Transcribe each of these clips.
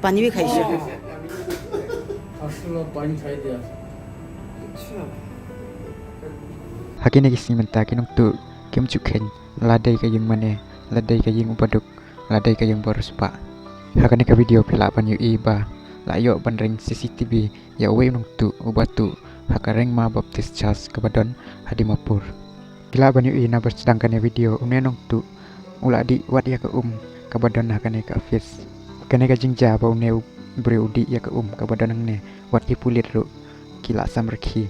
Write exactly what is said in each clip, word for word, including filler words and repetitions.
पानी भी खाई से। हॉस्टल में पानी खाई दिया। Ha kine ki sngi mynta ki nongtuh kim ju kheiñ la dei ka ïing mane, la dei ka ïing u baduk, la dei ka ïing ba riewspah. Ha kane ka video phi lah ban ïohi ba la ïoh ban ring C C T V ïa uwei u nongtuh uba tuh ha ka Rengma Baptist Church kaba don ha Dimapur. Phi lah ban ïohi na ba sdang kane video une u nongtuh u la dih wat ïa ka um kaba don ha kane ka office. Kane ka jingjia ba une u briew u dih ïa ka um kaba don hangne wat ki pulit ruh ki la sam rkhie.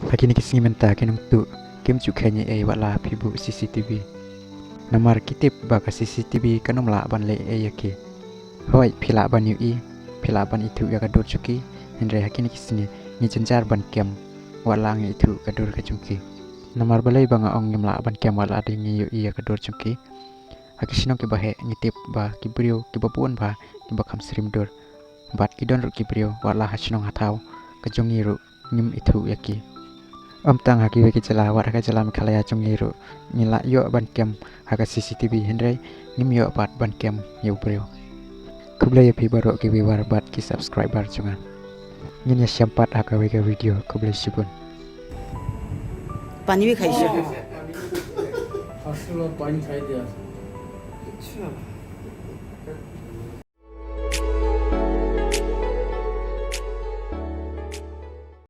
Ha kine ki sngi mynta ki nongtuh kim ju kheiñ ei ei wat la phi buh C C T V. Namar ki tip ba ka C C T V kan ym lah ban leh ei ei ïa ki. Hooid phi lah ban ïohi, phi lah ban ithuh ïa ka dur jong ki, hynrei ha kine ki sngi ngi jynjar ban kem wat la ngi ithuh ka dur ka jong ki. Namar balei ba nga ong ngim lah ban kem wat la dei ngi ïohi ïa ka dur jong ki? Ha ki shnong kiba heh ngi tip ba ki briew kiba bun bha kiba kham shyriem dur. Bad ki don ruh ki briew wat la ha shnong ha thaw ka jong ngi ruh ngim ithuh ïa ki. Ym tang ha kiwei ki jylla, wat ha ka jylla Meghalaya jong ngi ruh ngi la ïoh ban kem ha ka C C T V, hynrei ngim ïoh pat ban kem ïa u briew. Khublei ïa phi baroh ki viewer bad ki subscriber jong nga. Ngin ïashem pat ha kawei ka video. Khublei shibun. पानी भी खाई से। हॉस्टल में पानी खाई दिया।